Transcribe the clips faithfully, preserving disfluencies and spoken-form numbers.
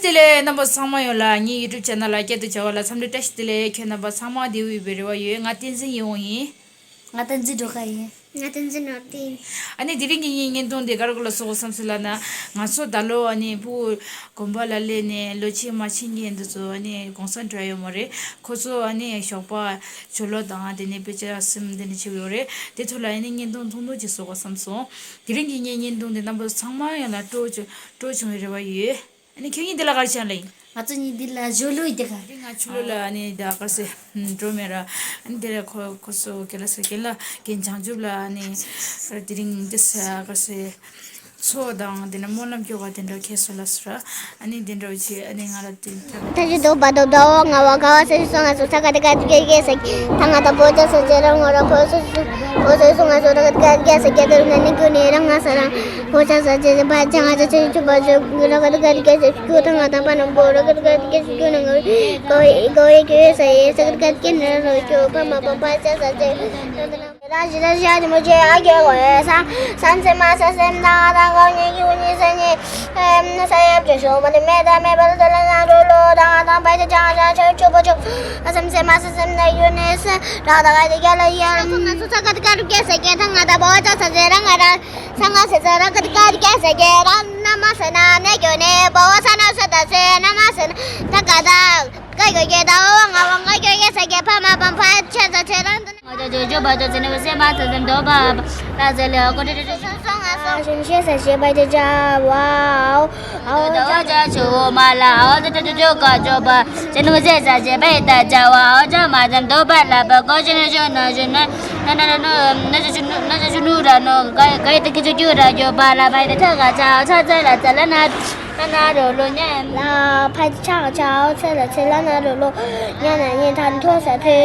བདེ་ལེགས། རྣམ་པ་ཚང་མ་ཡོངས་ལ་ངའི་YouTube channel ལ་བསྐྱར་དུ་མཇལ་བ་ལ་འཚམས་འདྲི་བཀྲ་ཤིས་བདེ་ལེགས། ཁྱེད་རྣམ་པ་ཚང་མ་བདེ་པོ་ཡོད་པའི་རེ་བ་ཡོད། ང་བསྟན་འཛིན་ཡེ་ཝང་ཡིན། ང་བསྟན་འཛིན་སྒྲོལ་དཀར་ཡིན། ང་བསྟན་འཛིན་ནོར་བུ་ཡིན། ཨ་ནི་དེ་རིང་གི་ངའི་བརྙན་ཐུང་འདི་ག་རེ་སྐོར་ལ་བཟོ་དགོས་བསམ་སོང་ལབ་ན། ང་ཚོ་ད་ལོ་ཨ་ནི་ཕྲུ་གུ་དགོན་པ་ལ་སླེབས་ནས་ལོ་ཕྱེད་མ་ཕྱིན་མཁན་འདི་ཚོ་ཨ་ནི་གུང་སེང་འགྲོ་ཡོད་མ་རེད། ཁོ་ཚོ་ཨ་ནི་ཞོགས་པ་ཇོ་ལོ་དང་དེ་ནས་དཔེ་ཆ་སིམ་དེ་འདྲ་བྱེད་ཀྱི་ཡོད་རེད། དེ་ཐོག་ལ་ཨ་ནི་བརྙན་ཐུང་ཐུང་ཐུང་ཅིག་བཟོ་དགོས་བསམ་སོང་། དེ་རིང་གི་ངའི་བརྙན་ཐུང་འདི་རྣམ་པ་ཚང་མ་ཡོངས་ལ་སྤྲོ་བྱུང་སྤྲོ་བྱུང་བའི་རེ་བ་ཡོད། ཨ་ནི་ཁྱོད་གཉིས་འདི་ལ་ག་རེ་བྱས་ལ་ཡིན། ང་ཚོ་གཉིས་འདི་ལ་ཇོ་ལོ་ཡི་དེ་ག་དེ་ང་ཆུ་ལོ་ལ་ཨ་ནི་ད་ག་རེ་ཟེར་འགྲོ་མེད་ར། ཨ་ནི་དེ་ལ་ཁོ་ཁོ་ཚོ་རྒན་ལགས་ཟེར་རྒན་ལགས་རྒན་བྱང་ཆུབ་ལགས་ཨ་ནི་དེ་རིང་འདི་ས་ག་རེ་ཟེར་ཚོགས་དང་དེ་ནས་སྨོན་ལམ་སྐྱོར་བ་དེ་འདྲ་ཁེལ་སོང་ལབ་སོང་ར། ཨ་ནི་དེ་འདྲ་བྱས་ཨ་ནི་ང་ལ་དེ་ཐག་ཐ་ཞི་དོ་བ་དོ་དོ་ང་བ་ག་བ་ས་ཞི་སོ་ང་སོ་ས་ག་དེ་ག་དེ་གེ་གེ་ས་ཐ་ང་ད་བོ་ཅ་ས་ཅེ་ར་ང་ར་ཁོ་སོ་སོ་ཁོ་སོ་སོ་ང་སོ་ད་ག་དེ་ག་དེ་གེ་ས་གེ་དེ་རུ་ན་ནི་ཀུ་ནེ་ར་ང་ས་ར། ཕོ་ཆ་ས་ཆེ་ཆེ་ཕ་ཆ་ང་ཆ་ཆེ་ཆུ་ཕ་ཆུ་གུ་ར་ག་དུ་ག་དུ་ག་ཆེ་ཆུ་ཐང་ང་ཐང་པ་ནང་པོ་ར་ག་དུ་ག་དུ་ག་ཆེ་ཆུ་ནང་གོ་ཡེ་གོ་ཡེ་གོ་ཡེ་ས་ཡེ་ས་ག་དུ་ག་དུ་ག་ནང་རོ་ཆུ་ཕ་མ་པ་ཕ་ཆ་ས་ཆེ། ར་ཞི་ར་ཞི་ཨ་ཅི་མོ་ཆེ་ཨ་གེ་གོ་ཡེ་ས་ས་སེ་མ་ས་སེ་མ་ད་ང་ད་གོ་ཉེ་གི་ཝུ་ཉེ་ས་ཉེ་ས་ཡབ་ཆེ་ཤོ་མ་དེ་མེ་ད་མེ་པ་ད་ལ་ན་རོ་ལོ་ད་ང་ད་ཕ་ཆ་ཆ་ཆ་ཆུ་ཕོ་ཆུ་ས་སེ་མ་ས་སེ་མ་ད་ཡུ་ནེ་ས་ར་ད་ག་དུ་ག་ལ་ཡ་ང་ཚོ་ང་ཚོ་ས་ག་དུ་ག་དུ་ག་ས་གེ་ཐང་ང་ད་བོ་ཆ་ས་ཆེ་ར་ང་ར། ས་ང་སེ་ས་ར་ཀ་ཏི་ཀ་ཏི་ཀ་སེ་ཀེ་ར་ན་མ་སེ་ན་ནེ་གྱོ་ནེ་བོ་ས་ན་སེ་ད་སེ་ན་མ་སེ་ན་ད་ཀ་ད་ཀ་གྱོ་ཀེ་ད་འོ་ང་བ་ང་གྱོ་ཀེ་སེ་ཀེ་ཕ་མ་པ་ཕ་ཆེ་ད་ཆེ་ར་ང་ཇོ་ཇོ་བ་ཇོ་ཟེ་ནེ་བ་སེ་མ་ད་ཟེ་མ་དོ་བ་ད་ཟེ་ལེ་ཀོ་ཏེ་ཏེ་ཏེ་སོ་ང་སོ་ཞིམ་ཤེས་ས་ཤེས་པ་ཇ་ཇ་བ་འོ། ཨའོ་ད་ཨོ་ཅ་ཆུ་བོ་མ་ལ་ཨའོ་ད་ད་ད་ཇོ་ག་ཇོ་བ་ཅ་ནུ་ཟེ་ཟ་ཟེ་བེ་ད་ཇ་བ་ཨའོ་ཅ་མ་ཟམ་དོ་བ་ལ་བ་གོ་ཅ་ནུ་ཇོ་ན་ཇོ་ན་ན་ན་ན་ན་ན་ཇོ་ཇོ་ནུ་ན་ཇོ་ཇོ་ནུ་ར་ནོ་ག་ག་ད་ཀི་ཇོ་ཇོ་ར་ཇོ་བ་ལ་བ་ད་ཐ་ག་ཅ་ཨའོ་ཚ་ཚ་ལ་ཚ་ལ་ན་ན་ན་རོ་ལོ་ཉ་ལ་ཕ་ཆ་ཆ་ཨའོ་ཚ་ལ་ཚ་ལ་ན་རོ་ལོ་ཉ་ན་ཉ་ཐ་མཐོ་ས་ཐེ་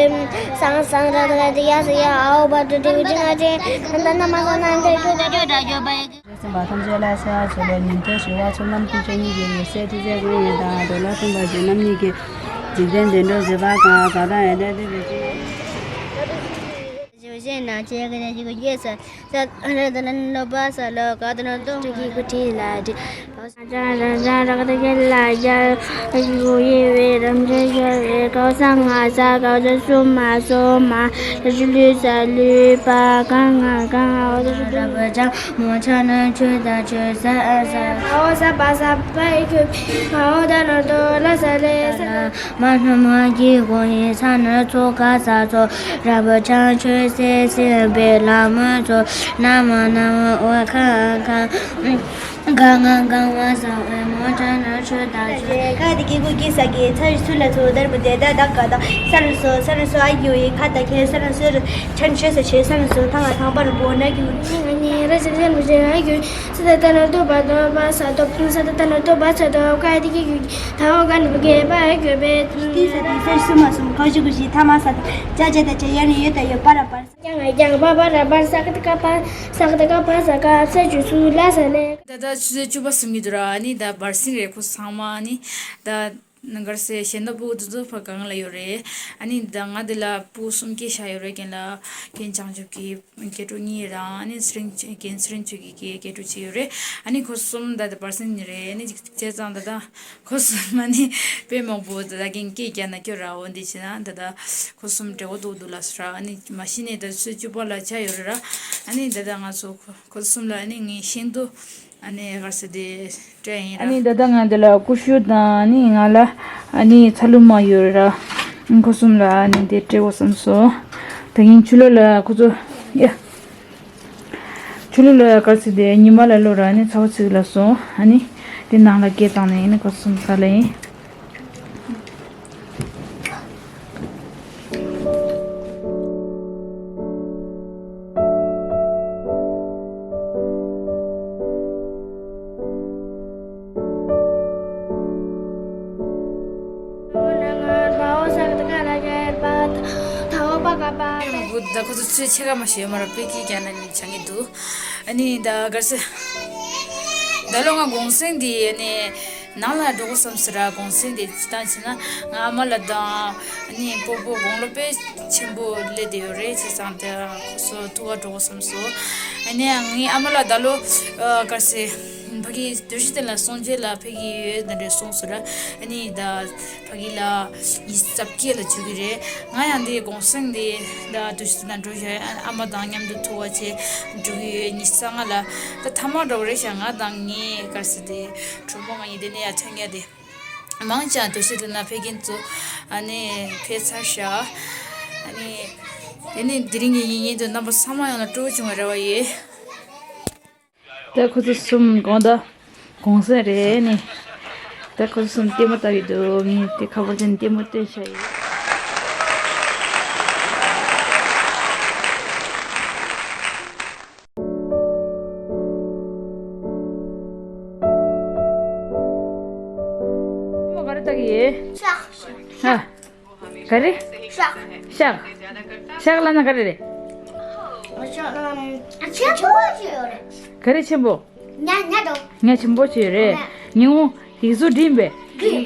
སང་སང་ར་ད་ག་ད་ཡ་ས་ཡ་ཨའོ་བ་དུ་དུ་ཇི་ན་ཇི་ན་ད་ན་མ་ས་ན་ད་ཇོ་ཇོ་ཇོ་ར་ཇོ་བ་ཡ། སེམས་པ་ཐམས་ཅད་ལ་ཤ་ཚོལ་བའི་ཉིན་ཐོ་ཞི་བ་ཚོལ་རྣམས་ཀུན་ཆོས་ཉིད་ཀྱི་འོད་གསལ་ཐུགས་རྗེ་ཀུན་ཡོད་དང་འགྲོ་ལ་ཕན་པ་བྱེད་རྣམ་གཉིས་ཀྱི་འཇིག་རྟེན་བདེ་འགྲོ་བཟོད་པ་གང་གང་དང་ཡོན་ཏན་ལྡན་པའི་ཆོས། ཞེས་ན་ཆེ་གི་ནས་ཞིག་ཡོད་ས་ས་ར་དང་ལོ་པ་ས་ལོ་ག་དང་ལོ་དང་ཀྱི་ཀུ་ཁྲི་ལ་དྲི། ར་ར་ར་ར་ག་དེ་གེ་ལ་ཡ་ཡུ་ཡེ་བེ་རམ་རེ་ཡ་བེ་གའོ་ས་ང་ས་གའོ་ས་སུ་མ་སོ་མ། ལུ་ལུ་ས་ལུ་པ་ག་ང་ག་ང་འོ་ད་ཞུ་ར་བ་ཅང་མོ་ཆ་ན་ཆོས་ད་ཆོས་ས་ཨ་ས། འོ་ས་པ་ས་པ་ཨི་ཁྱོད་འོ་ད་ནོ་དོ་ལ་ས་ལེ་ས། མ་ན་མ་གི་གོ་ཡི་ས་ན་ཚོ་ག་ས་ཚོ་ར་བ་ཅང་ཆོས་སེ་སེ་བེ་ལ་མ་ཚོ་ན་མ་ན་མ་འོ་ཁ་ཁ། ག་ང་ག་ང་ས་འོ་མོ་ཆ་ན་ཆོས་ད་ཆོས། ག་དེ་གི་གུ་གི་ས་གི་ཚ་ཚུ་ལ་ཚོ་དར་བུ་དེ་ད་ད་ག་ད་ས་ལ་སོ་ས་ལ་སོ་ཨ་ཡོ་ཡི་ཁ་ད་ཁེ་ས་ལ་སོ་ཆན་ཆོས་ས་ཆེ་ས་ལ་སོ་ཐང་ང་ཐང་པ་ལ་པོ་ན་གི་གུ་ང་ནི་ར་ས་ཆན་ལ་ཆེ་ཨ་ཡོ་ས་ད་ད་ན་དོ་པ་དོ་པ་ས་དོ་ས་ད་ད་ན་དོ་པ་ས་དོ་ག་དེ་གི་གུ་ད་འོ་ག་ནི་གེ་པ་ཨ་གོ་བེ་ཏི་ས་དི་ས་སུ་མ་སུ་ག་ཞུ་གུ་ཞི་ཐ་མ་ས་ད་ཅ་ཅ་ད་ཅ་ཡ་ནི་ཡོད་ད་ཡོད་པ་ར་པ། ཀྱང་ཀྱང་པ་པ་ར་པ་ས་ཀ་ཏི་ཀ་པ་ས་ཀ་ཏི་ཀ་པ་ས་ཀ་ས་ཆུ་སུ་ལ་ས་ལེ། ད་ད་ཆུ་ཚོད་བཅུ་པ་ཟིན་གྱི་འདུག་ར། ཨ་ནི་ད་བར་སེང་རེད། ཁོ་ཚང་མ་ཨ་ནི་ད་ནང་གར་སེ་གཞན་དག་ཕྲུ་གུ་དེ་ཚོ་ཕ་གང་ལ་ཡོད་རེད། ཨ་ནི་ད་ང་འདི་ལ་ཕྲུ་གུ་གསུམ་སྐྱེས་བཞག་ཡོད་རེད། རྒན་ལགས་རྒན་བྱང་ཆུབ་ཀྱི་སྐྱེས་ཕྲུག་གཉིས་རང་ཨ་ནི་ཚེ་རིང་རྒན་ཚེ་རིང་ཆོས་ཀྱི་སྐྱེས་སྐྱེས་ཕྲུག་གཅིག་ཡོད་རེད། ཨ་ནི་ཁོ་གསུམ་ད་ད་བར་སེང་རེད། ཨ་ནི་བྱས་ཙང་ད་ད། ཁོ་གསུམ་མ་ནི་དཔེ་མང་པོ་ད་ལྟ་རྒན་སྐད་རྒྱག་ན་སྐྱོ་ར་འོ་འདི་བྱས་ན་ད་ལྟ་ཁོ་གསུམ་བྲེལ་བ་འདུག་འདུག་ལབ་སོང་ར། ཨ་ནི་མ་གཞི་ནས་ད་ཆུ་ཚོད་བཅུ་པ་ལ་ཆགས་ཡོད་རེད་ར། ཨ་ནི་ད་ལྟ་ང་ཚོ་ཁོ་ཁོ་གསུམ་ལ་ཨ་ནི་ངས་ཤིན་ཏུ་ཨ་ནི་ག་རེ་ཟེར་དེ་སྤྲད་ཡིན་ར། ཨ་ནི་ད་ལྟ་ང་འདི་ལ་ཀུ་ཤུ་དང་ཨ་ནི་ང་ལ་ཨ་ནི་ཚ་ལུ་མ་ཡོད་རེད་ར། ཁོ་གསུམ་ལ་ཨ་ནི་དེ་སྤྲད་དགོས་བསམ་སོང་། ད་གིན་ཆུ་ལོ་ལ་ཁོ་ཚོ་ཡ། ཆུ་ལོ་ལ་ག་རེ་ཟེར་དེ་ཉི་མ་ལ་ལོ་ར་ཨ་ནི་ཚ་བ་ཚིག་ལ་སོང་། ཨ་ནི་དེ་ནང་ལ་སྐད་བཏང་ནས་ཨ་ནི་ཁོ་གསུམ་ས་ལ་ཡིན། ད་ཁོ་ཚོ་ཚོས་ཕྱེད་ཀ་མ་ཞིག་ཡོད་མ་རེད། དཔེ་སྐད་རྒྱག་ན་ནི་བྱང་གི་འདུག། ཨ་ནི་ད་ག་རེ་ཟེར། ད་ལོ་ང་གུང་སེང་འདི་ནི་ནང་ལ་འགྲོ་དགོས་བསམ་ཟེར་ར། གུང་སེང་འདི་སྤྱིར་བཏང་བྱས་ན་ང་ཨ་མ་ལགས་དང་ཨ་ནི་སྤོ་བོ་དགུང་ལོ་དཔེ་ཆེན་པོ་སླེབས་བསྡད་ཡོད་རེད། བྱས་ཙང་དེ་ཁོ་ཚོ་ཐུག་ག་འགྲོ་དགོས་བསམ་སོང་། ཨ་ནི་ངའི་ཨ་མ་ལགས་ད་ལོ་ཨ་ག་རེ་ཟེར། ཕ་གི་རྡོ་རྗེ་གདན་ལ་སོང་རྗེས་ལ་ཕ་གི་ཡོད་ད་འདྲ་སོང་ཟེར་ར། ཨ་ནི་ད་ཕ་གི་ལ་ཉི་ཤུ་རྩ་བརྒྱད་ལ་འཇུག་གི་རེད། ང་ཡང་འདི་གུང་སེང་འདི་ད་རྡོ་རྗེ་གདན་འགྲོ་ཡོད། ཨ་མ་དང་མཉམ་དུ་ཐུག་པ་བྱས་འགྲོ་གི་ཡོད། ཉི་ཤུ་རྩ་ལྔ་ལ་ད་ཐ་མག་འགྲོ་གི་རེད་ཤག་ང་དང་ངའི་ག་རེ་ཟེར་དེ་གྲོགས་པོ་ང་གཉིས་དེ་ནས་ཡར་ཐོན་ཡ་དེ། མང་ཆེ་རྡོ་རྗེ་གདན་ལ་ཕེབས་མཁན་ཚོ་ཨ་ནི་ཕེབས་ཚར་ཤག་ཨ་ནི་དེ་ནི་དེ་རིང་གི་ཉིན་ཉིན་དུ་རྣམ་པ་ཚང་མ་ཡོངས་ལ་སྤྲོ་པོ་བྱུང་བའི་རེ་བ་ཡོད། ད་ཁོ་ཚོ་གསུམ་དགོང་དག་གུང་སེང་རེད་ནི། ད་ཁོ་ཚོ་གསུམ་ལྟད་མོ་ལྟ་གི་འདུག་ངས་དེ་ཁ་པར་ཅན་ལྟད་མོ་སྟོན་བྱ་ཡིན། ལྟད་མོ་ག་རེ་ལྟ་གི་ཡིན། ཤག་ཤག་ཧ། ག་རེ། ཤག་ཤག་ཤག་ལབ་ན་ག་རེ་རེད། ཤག་ལབ་ན་ཆེན་པོ་ཅིག་ཡོད་རེད། ག་རེ་ཆེན་པོ། ཉ་ཉ་དོ། ཉ་ཆེན་པོ་ཅིག་ཡོད་རེད། ཉ། ཉི་ཧོང་ཡིག་གཟུགས་འབྲི་ཡིན་པས། འབྲི།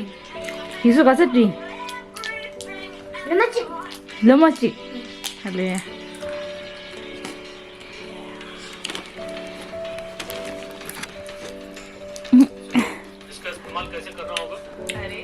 ཡིག་གཟུགས་ག་ཚོད་འབྲི། ལོ་མ་གཅིག་ལོ་མ་གཅིག་ཨ་ལས། इसका इस्तेमाल कैसे करना होगा? अरे,